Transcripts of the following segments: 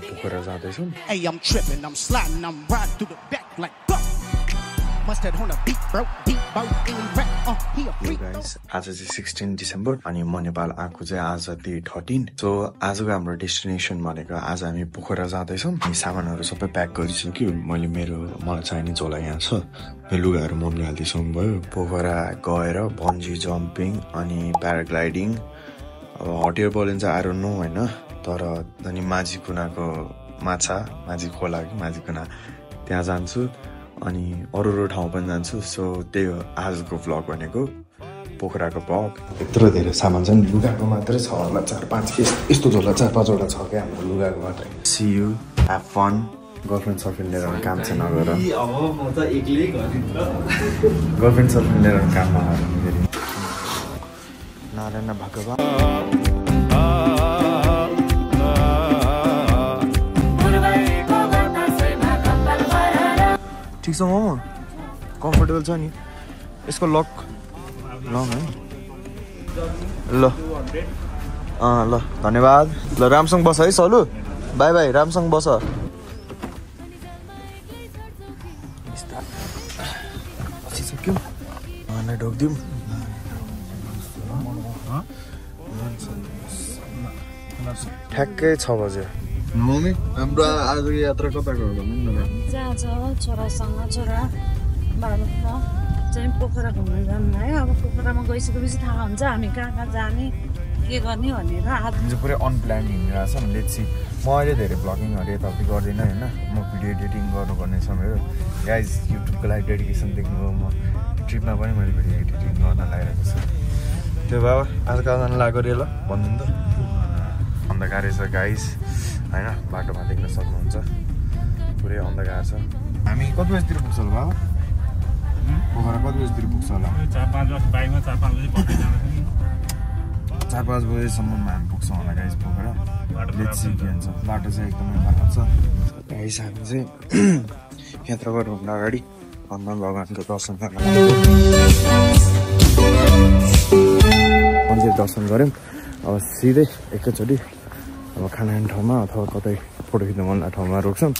पोखरा जाँदैछौँ। Hey, I'm tripping, I'm sliding, I'm riding through the back like fuck. Mustard on a beat, bro, deep boat, any rap, he a freak. Guys आज चाहिँ 16 December अनि म नेपाल आएको चाहिँ आज day 13। So आजको हाम्रो डेस्टिनेसन भनेको आज हामी पोखरा जाँदैछौँ। सामानहरू सबै प्याक गरिसक्यो मैले। मलाई चाहिने झोला यहाँ छ, मेरो लुगाहरू मम्मी हालिदिइसक्नु भयो। पोखरा गएर बन्जी जम्पिङ अनि प्याराग्लाइडिङ, अब हट एयर बलिन चाहिँ आएर नो होइन, तर अनि माझी कुनाको माझी खोला कि माझी कुना त्यहाँ जान्छु अनि अरू ठाउँ पनि जान्छु। सो त्यही हो आजको भ्लग भनेको, पोखराको भ्लग। यत्रो धेरै सामान छ नि, लुगाको मात्रै छ होला 4-5, यस्तो झोला 4-5वटा छ क्या हाम्रो लुगाको मात्रै। See you, have fun. Girlfriend सर्लफ्रेन्ड लिएर काम चाहिँ नगर, गर्लफ्रेन्ड सर्लफ्रेन्ड लिएर काम नगर। नारायण भगवान् ठिक छ मोमो, कम्फर्टेबल छ नि। यसको लक लङ है। ल ल धन्यवाद। ल रामसँग बस है सलु, बाई बाई, रामसँग बस। सक्यो ढोकिदिउँ। ठ्याक्कै 6 बजे। मम्मी हाम्रो आजको यात्रा कता गयो भन्नु न। जहाँ छ छोरासँग, छोरा बाबा चाहिँ पोखरा घुम्न जानु है। अब पोखरामा गइसकेपछि थाहा हुन्छ हामी कहाँ जाने के गर्ने भनेर। आज चाहिँ पुरै अनप्लान हिँडिरहेको छ। Let's see. म अहिले धेरै ब्लगिङहरू यताउति गर्दिनँ होइन, म भिडियो एडिटिङ गर्नुपर्ने छ मेरो। गाइज युट्युबको लागि डेडिकेसन देख्नुभयो। म ट्रिपमा पनि मैले भिडियो एडिटिङ गर्न लागिरहेको छु। त्यो बाबा आज कहाँ जानु लाग्यो रे ल भन्नु नि त। अन्धकार छ गाइस होइन, बाटोमा देख्न सक्नुहुन्छ पुरै अन्धकार छ। हामी कति बजीतिर पुग्छ होला बाबा? पोखरा कति बजीतिर पुग्छ होला? 4-5 बजीसम्ममा हामी पुग्छौँ होला गाइस पोखरा। लेट्स सी के हुन्छ। बाटो चाहिँ एकदमै खराब छ गाइस। हामी चाहिँ यात्रा गर्नुभन्दा अगाडि हनुमान भगवान्को दर्शन गर्न मन्दिर दर्शन गऱ्यौँ। अब सिधै एकैचोटि अब खाना खाने ठाउँमा अथवा कतै फोटो खिच्न मन लाग्ने ठाउँमा रोक्छौँ।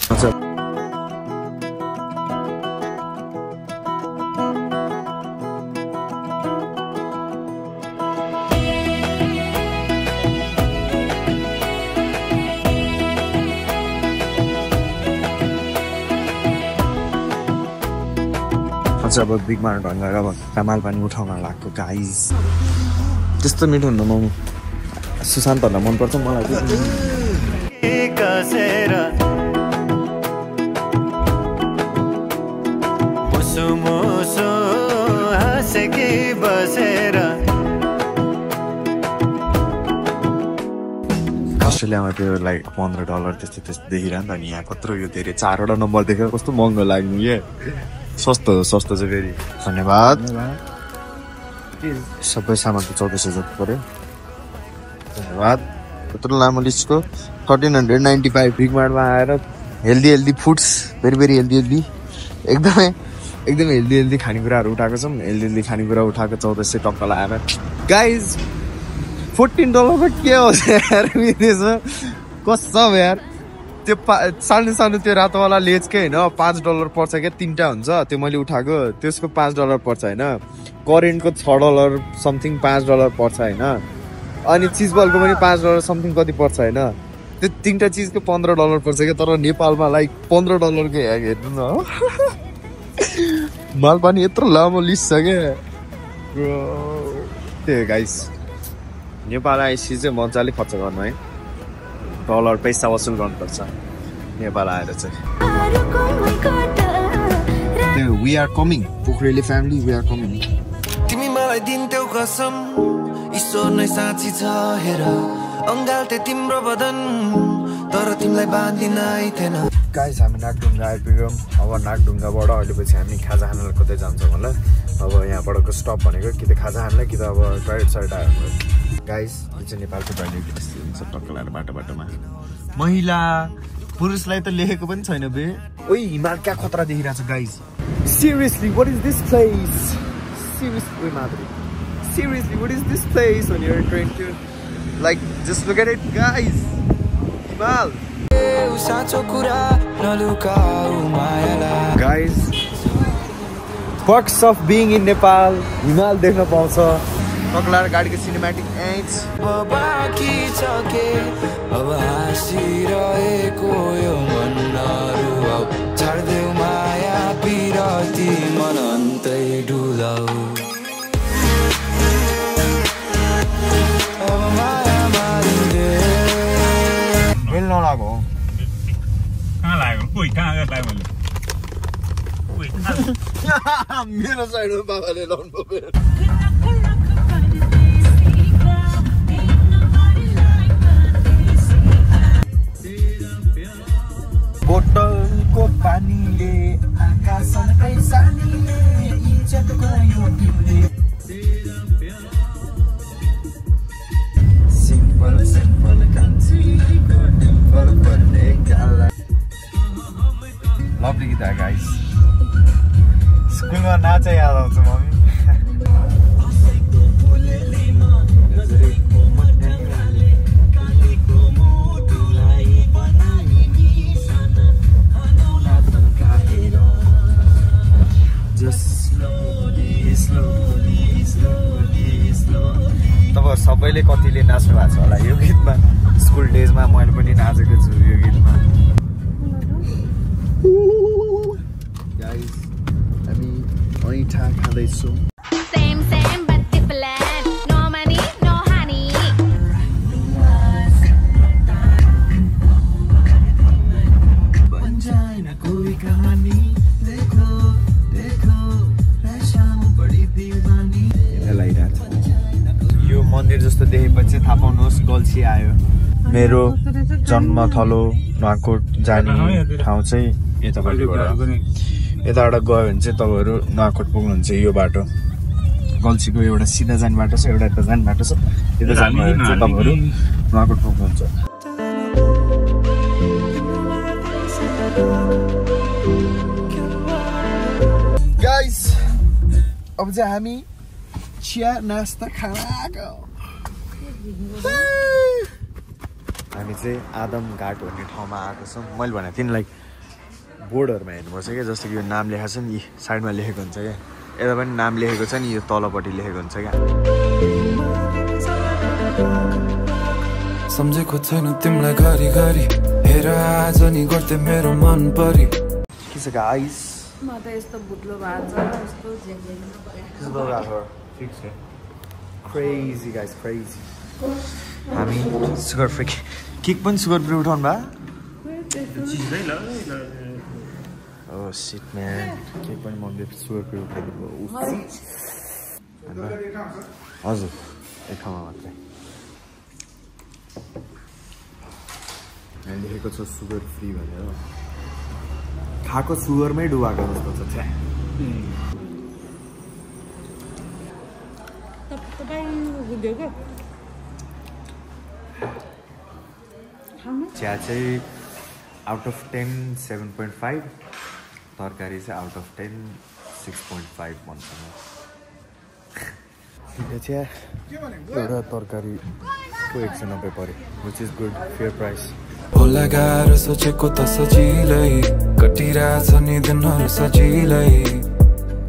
अब बिगमा ढङ्गा अब तामाल पानी उठाउन लाग्यो गाइस। त्यस्तो मिठो हुन्न मोमो। सुशान्तहरूलाई मनपर्छ, मलाई अस्ट्रेलियामा त्यो लाइक $15 त्यस्तो देखिरह नि त। यहाँ कत्रो यो धेरै 4वटा नम्बर देखेर कस्तो महँगो लाग्ने क्या। सस्तो चाहिँ फेरि। धन्यवाद। सबै सामानको 1400 जति पऱ्यो। धन्यवाद। त्यत्रो लामो लिस्टको 1395 बिगमार्टमा आएर हेल्दी फुड्स, भेरी हेल्दी एकदमै हेल्दी खानेकुराहरू उठाएको छौँ। हेल्दी खानेकुरा उठाएको 1400 टक्क लगाएर गाइज। $14 के हो यार विदेशमा? कसम यार। त्यो सानो त्यो रातोवाला लेजकै होइन $5 पर्छ क्या। 3टा हुन्छ त्यो मैले उठाएको, त्यसको $5 पर्छ होइन। करेन्टको $6 समथिङ $5 पर्छ होइन। अनि चिज बलको पनि $5 समथिङ कति पर्छ होइन। त्यो 3टा चिजको $15 पर्छ क्या। तर नेपालमा लाइक $15 को हेर्नु न। माल पनि यत्रो लामो लिस्ट छ क्या। त्यही गाइस, नेपाल आएपछि चाहिँ मजाले खर्च गर्नु है। डलर पैसा वसुल गर्नुपर्छ नेपाल आएर चाहिँ। We are coming, Pokhreli family we are coming. तिमी मलाई दिन्थ्यौ कसम, ईश्वर नै साँची छ हेर। अङ्गाल्थे तिम्रो बदन, तर तिमीलाई बाँधिन आइथेन। गाइस हामी नागढुङ्गा आइपुग्यौँ। अब नागढुङ्गाबाट अहिलेपछि हामी खाजा खानलाई कतै जान्छौँ होला। अब यहाँबाटको स्टप भनेको कि त खाजा खानलाई कि त अब टोयलेट साइड आयो। गाइस यो चाहिँ नेपालको टोयलेट हुन्छ टक्क लगाएर बाटोमा। महिला पुरुषलाई त लेखेको पनि छैन बे। ओइ हिमाल क्या खतरा देखिरहेछ guys. Seriously, what is this place? Seriously, Madhuri. Seriously, what is this place when you're trying to, like, just look at it, guys. Himal. साँचो कुरा नलुकाऊ मायालाई guys perks of being in Nepal हिमाल देख्न पाउँछ पक्लार गाडीको सिनेमेटिक एज बाँकी छ के अब हाँसिरहेको यो मनहरू छाड्देऊ माया पिरती मन अन्तै डुलाऊ अब माया मारिदे बेल नलागो कहाँ लाग्यो कोही कहाँ लाग्यो मैले मेरो साइडमा बाबाले लाउनु पर्यो बोतलको पानीले आकाशकै सानीले इज्जत गर्यो तिमीले सिम्पल सिम्पल कान्छीको डिम्पल पर्ने गाला लभली गीत गाइस स्कुलमा नाचे याद आउँछ मम्मी तपाईँ सबैले कतिले नाच्नु भएको छ होला यो गीतमा स्कुल डेजमा मैले पनि नाचेको छु यो गीतमा गाइस हामी ऐठा खाँदैछौँ यो मन्दिर जस्तो देखेपछि थाहा पाउनुहोस् गल्छी आयो मेरो जन्मथलो नुवाकोट जाने ठाउँ चाहिँ यतापट्टिबाट यताबाट गयो भने चाहिँ तपाईँहरू नुवाकोट पुग्नुहुन्छ यो बाटो गल्छीको एउटा सिधा जाने बाटो छ एउटा यता जाने बाटो छ यता जानु भने चाहिँ तपाईँहरू नुवाकोट पुग्नुहुन्छ गाइस अब चाहिँ हामी चिया नास्ता खानाको हामी चाहिँ आदम घाट भन्ने ठाउँमा आएको छौँ मैले भने तिनीलाई बोर्डहरूमा हेर्नुपर्छ क्या जस्तो कि यो नाम लेखाएको छ नि यी साइडमा लेखेको हुन्छ क्या यता पनि नाम लेखेको छ नि यो तलपट्टि लेखेको हुन्छ क्या सम्झेको छैन तिमीलाई घरि हेर आज नि गर्दै मेरो मन परि के छ गाइस म त यस्तो भुट्लो भएको छ यस्तो झेक्दैन क्रेजी गाइस क्रेजी हामी सुगर फ्री केक पनि सुगर फ्री उठाउनु भए ओ सिट म्यान केक पनि मम्मीले सुगर फ्री उठाइदिनु हजुर एक ठाउँमा मात्रै यहाँ लेखेको छ सुगर फ्री भनेर खाएको सुगरमै डुबाएको जस्तो छ त्यहाँ चिया चाहिँ आउट अफ 10 7.5 तरकारी चाहिँ आउट अफ 10 6.5 भन्छ चिया एउटा तरकारीको 190 पऱ्यो which is good fair price होला गाह्रो सोचेको त सजिलै कटिरहेछ नि दिनहरू सजिलै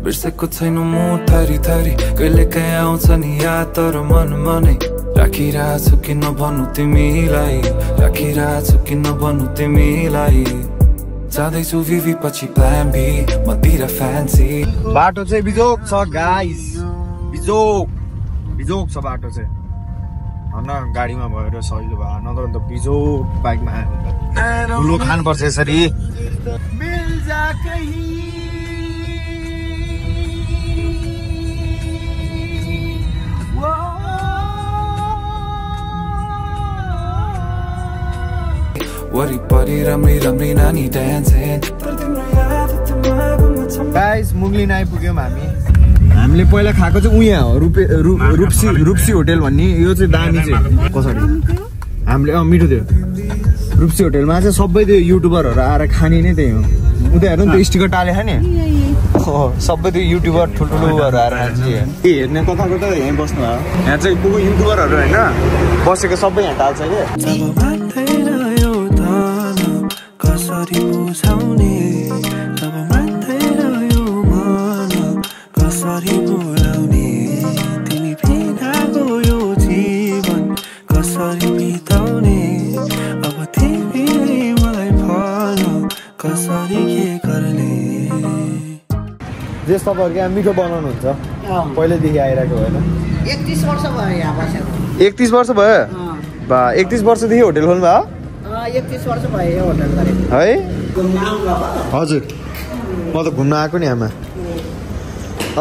बिर्सेको छैन म थरी कहिले काहीँ आउँछ नि याद तर मनै राखिरहेछु किन भन्नु तिमीलाई राखिरहेछु किन भन्नु तिमीलाई जाँदैछु विवि पछि प्लान बी मतिर फ्यान्सी बाटो चाहिँ बिजोक छ गाइस बिजोक छ बाटो चाहिँ होइन गाडीमा भएर सजिलो भयो नत्र त बिजोक बाइकमा आयो ठुलो खानुपर्छ यसरी वरिपरि राम्री नानी डान्सिङ गाइस मुगलिन आइपुग्यौँ हामीले पहिला खाएको चाहिँ उहाँ हो रुप्सी होटेल भन्ने यो चाहिँ दामी चाहिँ कसरी हामीले मिठो थियो रुप्सी होटेलमा चाहिँ सबै त्यो युट्युबरहरू आएर खाने नै त्यही हो उता हेर्नु नि त्यो स्टिकर टालेको नि सबै त्यो युट्युबर ठुल्ठुलोहरू आएर खान्छ हेर्ने कताको त यहीँ बस्नु भयो यहाँ चाहिँ को युट्युबरहरू होइन बसेको सबै यहाँ टाल्छ क्या कसरी बुझाउने तब मात्रै रह्यो मन कसरी बोलाउने तिमी बिनाको यो जीवन कसरी बिताउने अब तिमीले मलाई भन कसरी के गर्ने जे तपाईँहरु यहाँ मिठो बनाउनुहुन्छ पहिलेदेखि आइरहेको होइन 31 वर्ष भयो यहाँ बसेको 31 वर्ष भयो बा 31 वर्षदेखि होटल खोल्नु भयो 31 वर्ष भयो यो होटल गरेको है हजुर म त घुम्न आएको नि आमा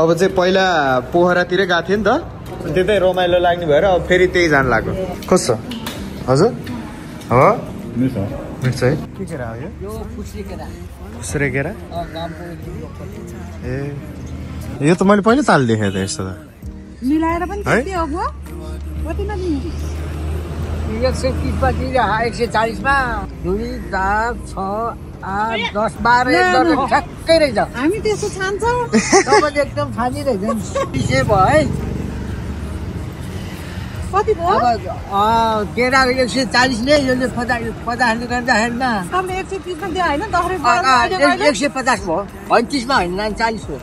अब चाहिँ पहिला पोखरातिरै गएको थिएँ नि त त्यतै रमाइलो लाग्ने भएर अब फेरि त्यही जानु लाग्यो कस्तो हजुर हो मिर्छ है के केरा हो यो फुस्री केरा फुस्रे केरा गाउँको ए यो त मैले पहिल्यै ताल देखेँ त यस्तो त मिलाएर पनि त्यति हो बुवा कतिमा दिनु 130 पछि 140 मा 2 4 6 8 10 12 एकदम ठ्याक्कै रहेछ हामी त्यसो छान्छौँ तपाईले एकदम छानी रहेछ पिसे भयो है कति भयो अब केरा 140 ले यो 50 गर्दाखेरि न तपाईँले 130 मा दियो होइन दसैँ 150 भयो 35 मा होइन 40 हो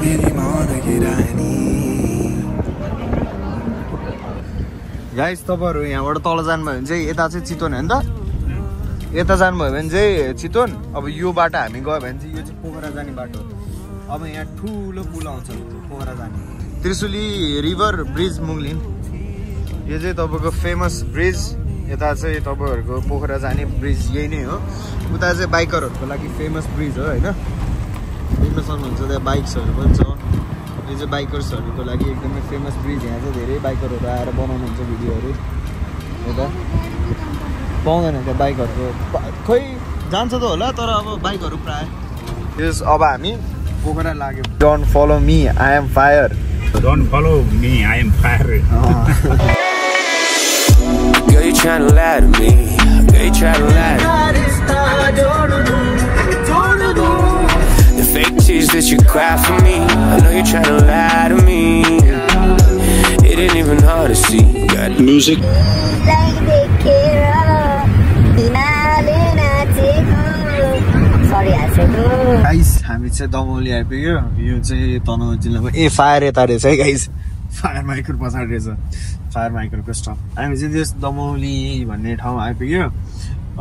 मेरी मन गिरानी गाइस तपाईँहरू यहाँबाट तल जानुभयो भने चाहिँ यता चाहिँ चितवन होइन त यता जानुभयो भने चाहिँ चितवन अब यो बाटो हामी गयो भने चाहिँ यो चाहिँ पोखरा जाने बाटो अब यहाँ ठुलो पुल आउँछ पोखरा जाने त्रिशुली रिभर ब्रिज मुङ्लिन यो चाहिँ तपाईँको फेमस ब्रिज यता चाहिँ तपाईँहरूको पोखरा जाने ब्रिज यही नै हो उता चाहिँ बाइकरहरूको लागि फेमस ब्रिज हो होइन देख्न सक्नुहुन्छ त्यहाँ बाइक्सहरू पनि छ यो चाहिँ बाइकर्सहरूको लागि एकदमै फेमस ब्रिज यहाँ चाहिँ धेरै बाइकरहरू आएर बनाउनुहुन्छ भिडियोहरू यता पाउँदैन त्यहाँ बाइकहरूको खोइ जान्छ त होला तर अब बाइकहरू प्रायः यस अब हामी पोखरा लाग्यो don't follow me I am fire Don't follow me, I am fire. Girl, you tryna lie to me. Girl, you tryna lie to me. The fake tears that you cry for me, I know you're tryna lie to me. It ain't even hard to see. Got music. Guys हामी चाहिँ दमौली आइपुग्यो यो चाहिँ तनहुँ जिल्लाको fire यता रहेछ है guys fire micro पछाडि रहेछ फायर माइक्रोको स्टप हामी चाहिँ त्यस दमौली भन्ने ठाउँ आइपुग्यो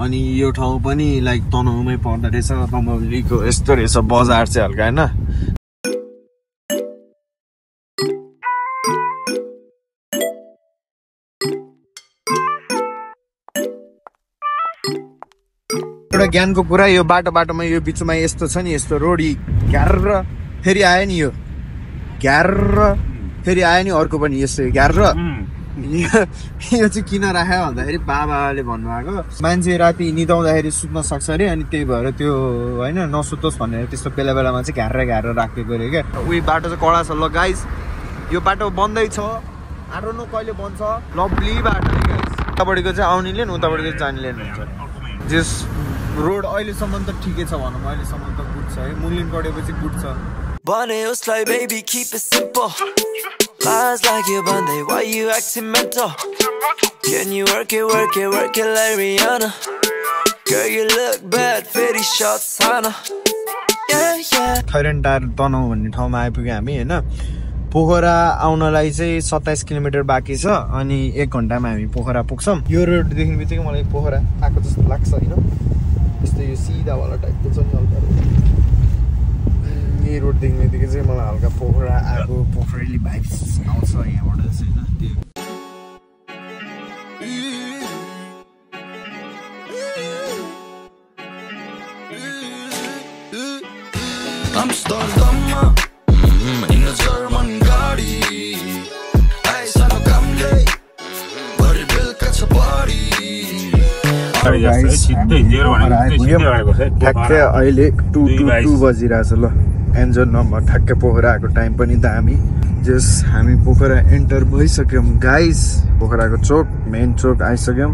अनि यो ठाउँ पनि लाइक तनहुँमै पर्दो रहेछ दमौलीको यस्तो रहेछ बजार चाहिँ हल्का होइन एउटा ज्ञानको कुरा यो बाटोमा यो बिचमा यस्तो छ नि यस्तो रोडी घ्यार्र फेरि आयो नि यो घ्यार्र फेरि आयो नि अर्को पनि यस्तो घ्यार्र यो चाहिँ किन राख्यो भन्दाखेरि बाबाले भन्नुभएको मान्छे राति निदाउँदाखेरि सुत्न सक्छ अरे अनि त्यही भएर त्यो होइन नसुतोस् भनेर त्यस्तो बेला बेलामा चाहिँ घ्यार्र राखेको अरे क्या उही बाटो चाहिँ कडा छ ल गाइस यो बाटो बन्दैछ आरो न कहिले बन्छ लभली बाटो उतापट्टिको चाहिँ आउने लेन उतापट्टिको चाहिँ जाने लेन हुन्छ जस रोड अहिलेसम्म त ठिकै छ भनौँ अहिलेसम्म त गुड छ है मुलिन गढेपछि गुड छ Bunny, like baby, keep it simple. Lies like you Bunny, why you acting mental? Can you work it like Rihanna? Girl, you look bad, pretty shots, Hana. Yeah. खैरन टार तनहुँ भन्ने ठाउँमा आइपुग्यो हामी होइन पोखरा आउनलाई चाहिँ 27 किलोमिटर बाँकी छ अनि 1 घन्टामा हामी पोखरा पुग्छौँ यो रोड देख्ने बित्तिकै मलाई पोखरा आएको जस्तो लाग्छ होइन यस्तो यो सिधावाला टाइपको छ नि हल्का यही रोड देख्ने बित्तिकै चाहिँ मलाई हल्का पोखरा आएको पोखरेली भाइब्स आउँछ यहाँबाट चाहिँ होइन त्यो Amsterdam in a German गाडी आइसँग कामले भरि बेलुका छ बढी ठ्याक्कै अहिले 2 बजिरहेछ ल एन्जल नम्बर ठ्याक्कै पोखरा आएको टाइम पनि दामी जस हामी पोखरा एन्टर भइसक्यौँ गाइस पोखराको चोक मेन चोक आइसक्यौँ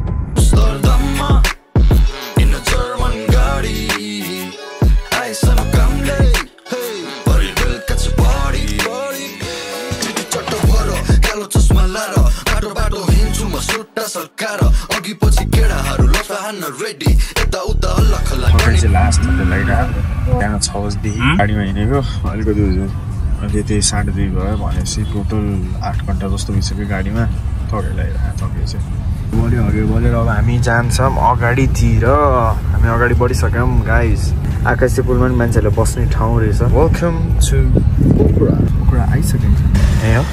चाहिँ लास्ट होटेल त्यहाँ 6 बजीदेखि गाडीमा हिँडेको अलिकति अहिले त्यही 2:30 भयो भनेपछि टोटल 8 घन्टा जस्तो भइसक्यो गाडीमा थकेको चाहिँ बोल्यो अब हामी जान्छौँ अगाडितिर हामी अगाडि बढिसक्यौँ गाइस आकाशे पुलमा पनि मान्छेहरूले बस्ने ठाउँ रहेछ वेलकम टु पोखरा आइसकिन्छ ए हो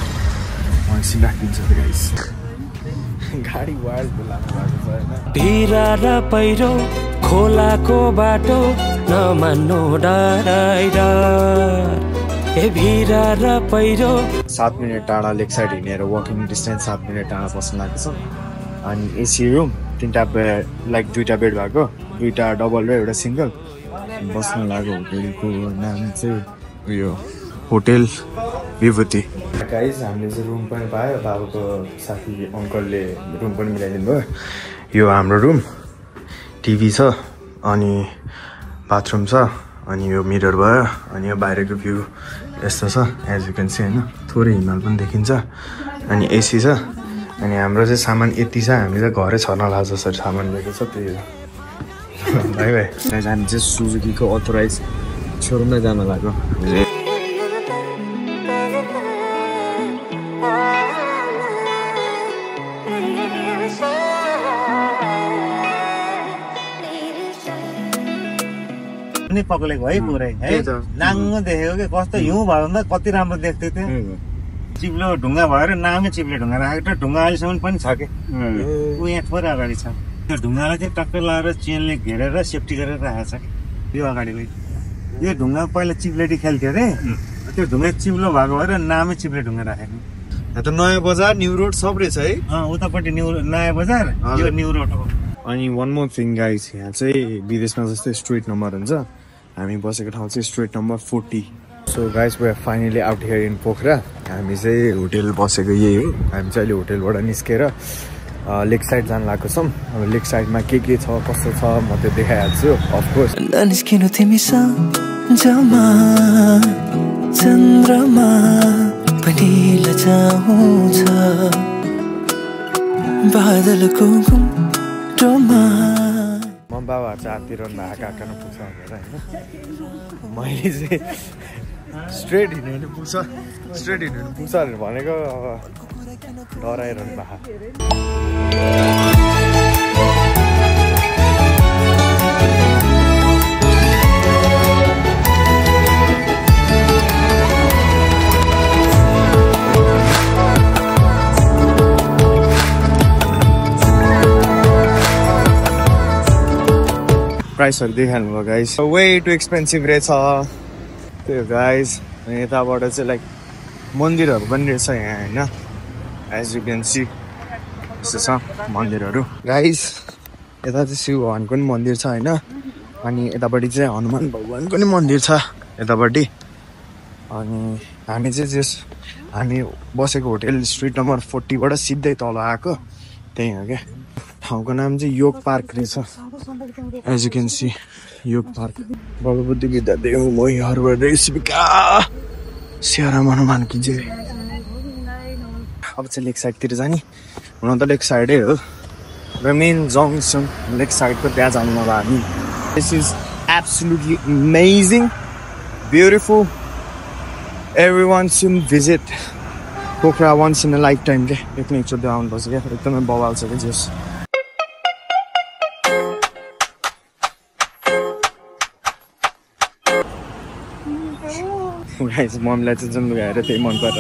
मलाई राखिदिन्छ गाइस गाडी वायर्ड लाग्नु भएको छ होइन भिरा र पहिरो खोलाको बाटो नमान्नु डराइर ए भिरा र पहिरो 7 मिनट टाढा लेक साइड हिँडेर वकिङ डिस्टेन्स 7 मिनट टाढा बस्नु लाग्छ अनि एसी रुम 3टा बेड लाइक 2टा बेड भएको 2टा डबल र एउटा सिङ्गल बस्नु लाग्यो होटेलको नाम चाहिँ उयो होटेल विभूति गाइस हामीले चाहिँ रुम पनि पायो बाबुको साथी अङ्कलले रुम पनि मिलाइदिनु भयो यो हाम्रो रुम टिभी छ अनि बाथरुम छ अनि यो मिरर भयो अनि यो बाहिरको भ्यू यस्तो छ एज यु क्यान सी होइन थोरै हिमाल पनि देखिन्छ अनि एसी छ अनि हाम्रो चाहिँ सामान यति छ हामी चाहिँ घरै छर्न लाग्छ जसरी सामान लिएको छ त्यही हो भाइ भाइ हामी चाहिँ सुजुकीको अथोराइज सोरुममा जान लाग्यो पनि पक्लेको है पुरै है नाङ्गो देखेको कि कस्तो हिउँ भयो भन्दा कति राम्रो देख्थ्यो त्यो चिप्लो ढुङ्गा भएर नामै चिप्ले ढुङ्गा राखेको ढुङ्गा अहिलेसम्म पनि छ कि ऊ यहाँ थोरै अगाडि छ त्यो ढुङ्गालाई चाहिँ टक्कै लगाएर चेनले घेरेर सेफ्टी गरेर राखेको छ यो अगाडि यो ढुङ्गा पहिला चिप्लेटी खेल्थ्यो अरे त्यो ढुङ्गा चिप्लो भएको भएर नामै चिप्ले ढुङ्गा राखेको यहाँ त नयाँ बजार न्यू रोड सब रहेछ है उतापट्टि नयाँ बजार यो न्यू रोड हो अनि वान मोर थिङ गाइस यहाँ चाहिँ विदेशमा जस्तै स्ट्रिट नम्बर हुन्छ हामी बसेको ठाउँ चाहिँ street number 40 so guys we are finally out here in Pokhara हामी चाहिँ होटेल बसेको यही हो हामी चाहिँ अहिले होटेलबाट निस्केर लेक साइड जान लागेको छौँ अब लेक साइडमा के छ कस्तो छ म त्यो देखाइहाल्छु अफकोर्स निस्किनु तिमीसँग जमा चन्द्रमा पनि लजाउँछ बादलको घुम्टोमा बाबाहरू चाहिँ हात्तिरहनु भएको काका पुग्छ भनेर होइन मैले चाहिँ स्ट्रेट हिँड्नु पुग्छ भनेको अब डराइरहनु भएको प्राइसहरू देखाल्नु भयो गाइस वे टु एक्सपेन्सिभ रहेछ त्यो गाइस यताबाट चाहिँ लाइक मन्दिरहरू पनि रहेछ यहाँ होइन एज यु क्यान सी यस्तो छ मन्दिरहरू गाइस यता चाहिँ शिव भगवानको पनि मन्दिर छ होइन अनि यतापट्टि चाहिँ हनुमान भगवानको पनि मन्दिर छ यतापट्टि अनि हामी बसेको होटेल स्ट्रिट नम्बर 40बाट सिधै तल आएको त्यही हो क्या ठाउँको नाम चाहिँ योग पार्क रहेछ एज यु क्यान सी योग पार्क भगवती विद्यादेव मोहीहरूबाट रेसिपिका सियाराम हनुमान कि जय अब चाहिँ लेक साइडतिर जाने हुन त लेक साइडै हो र मेन जङ्सन लेक साइडको त्यहाँ जानु नभए हामी this is absolutely amazing beautiful everyone should visit Pokhara once in a life time के एकचोटि आउनुपर्छ क्या एकदमै बवाल छ कि जस मम्मीलाई चाहिँ जुन लुगाएर त्यही मन पर्छ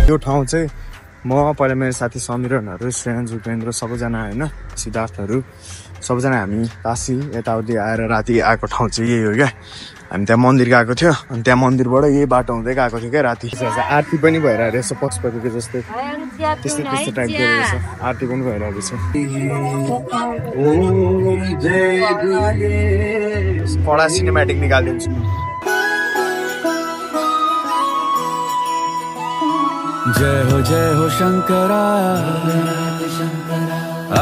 यो ठाउँ चाहिँ म पहिला मेरो साथी समीरणहरू श्रेयन्स उपेन्द्र सबैजना होइन सिद्धार्थहरू सबैजना हामी काशी यताउति आएर राति आएको ठाउँ चाहिँ यही हो क्या हामी त्यहाँ मन्दिर गएको थियो अनि त्यहाँ मन्दिरबाट यही बाटो हुँदै गएको थियो क्या राति आरती पनि भइरहेको रहेछ पशुपतिको जस्तै त्यस्तै त्यस्तो टाइपको रहेछ आरती पनि भइरहेको छ कडा सिनेमेटिक निकालिदिन्छु जय हो शंकरा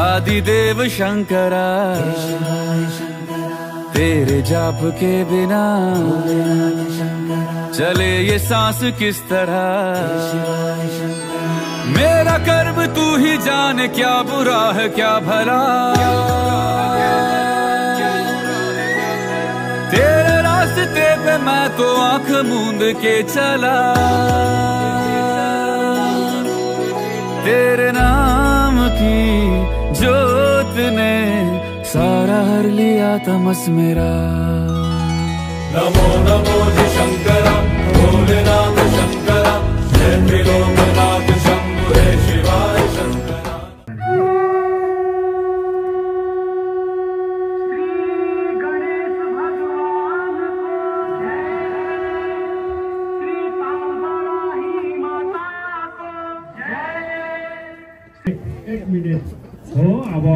आदिदेव शंकरा तेरे जाप के बिना चले ये सांस किस तरह मेरा कर्म तू ही जाने क्या बुरा है क्या भला तेरे रास्ते पे मैं तो आंख मूंद के चला तेरे नाम की जोत ने सारा हर लिया तमस मेरा नमो नमो जी शंकरा भोलेनाथ शंकरा जय त्रिलोकनाथ शंभु हे शिवाय शंकरा एक मिनट हो अब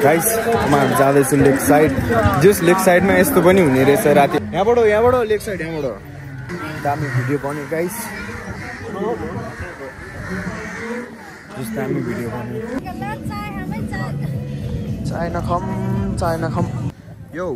गाइस म जाँदैछु लेक साइड जस लेक साइडमा यस्तो पनि हुने रहेछ राति यहाँबाट लेक साइड यहाँबाट दामी भिडियो बन्यो गाइस जस दामी भिडियो बन्यो चाय नखम यो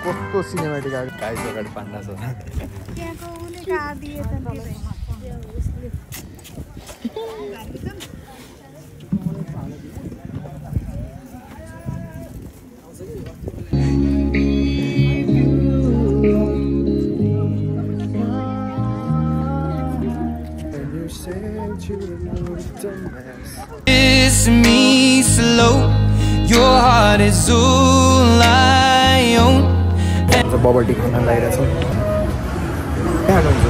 कस्तो सिनेमेटिक आयो गाइस अगाडि पान्दा छ त्यहाँको उले का दिए त Kiss me slow, your heart is all I own. Bubble tea खान लागिरहेछ कहाँ खानुहुन्छ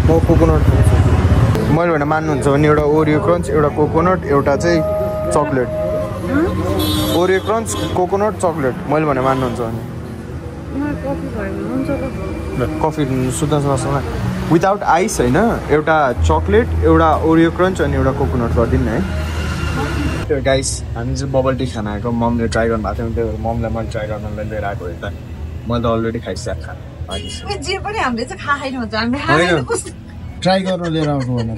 म कोकोनट खान्छु मैले भने मान्नुहुन्छ भने एउटा ओरियो क्रन्च एउटा कोकोनट एउटा चाहिँ चक्लेट ओरियो क्रन्च कोकोनट चक्लेट मैले भने मान्नुहुन्छ भने कफी सुत्न विदाउट आइस होइन एउटा चक्लेट एउटा ओरियो क्रन्च अनि एउटा कोकोनट गरिदिनु न है गाइस हामी चाहिँ बबल टी खान आएको ममले ट्राई गर्नु भएको थियो त्यही भएर ममलाई मैले ट्राई गर्नलाई लिएर आएको हो त मैले त अलरेडी खाइसकेको खाना जे पनि हामीले चाहिँ खाएन हुन्छ ट्राई गर्न लिएर आएको भने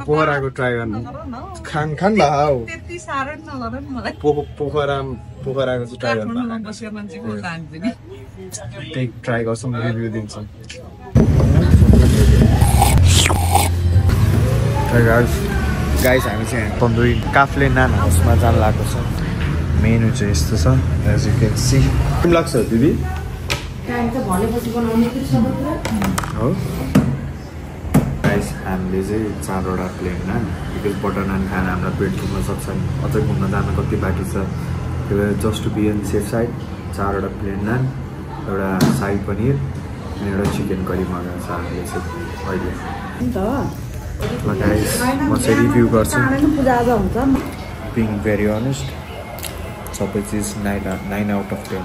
पोखराको ट्राई गर्नु खान भाउ त्यति साह्रो नगर नि मलाई पोखराको चाहिँ ट्राई गर्नु त्यही ट्राई गर्छौँ रिभ्यू दिन्छौँ गाइस हामी चाहिँ तन्दुरी काफ्ले नान हाउसमा जान लागेको छ मेनु चाहिँ यस्तो छ एज यु क्यान सी के लाग्छ दिदी हो गाइस हामीले चाहिँ 4वटा plain naan because butter naan खाएर हाम्रो पेट घुम्न सक्छ अझै घुम्न जान कति बाँकी छ त्यही भएर just to be on safe side 4वटा प्लेन नान एउटा साई पनिर अनि एउटा चिकन करी मगाएको छ हामीले चाहिँ अहिले गाइस म चाहिँ रिभ्यू गर्छु बिङ भेरी अनेस्ट सबै चिज 9 आउट अफ 10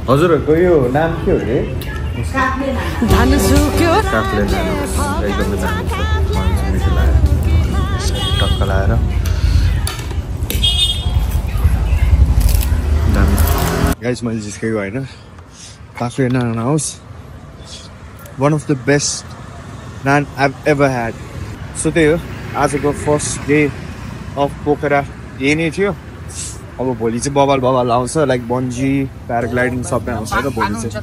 हजुरहरूको यो नाम के हो रे काफ्ले नान एकदमै दामी छ मिठो लाग्यो टक्क लगाएर गाइस मैले जिस्केको होइन Kafle Naan House one of the best naan I've ever had so त्यही हो आजको फर्स्ट डे अफ पोखरा यही नै थियो अब भोलि चाहिँ बवाल आउँछ लाइक बन्जी प्याराग्लाइडिङ सबै आउँछ र भोलि चाहिँ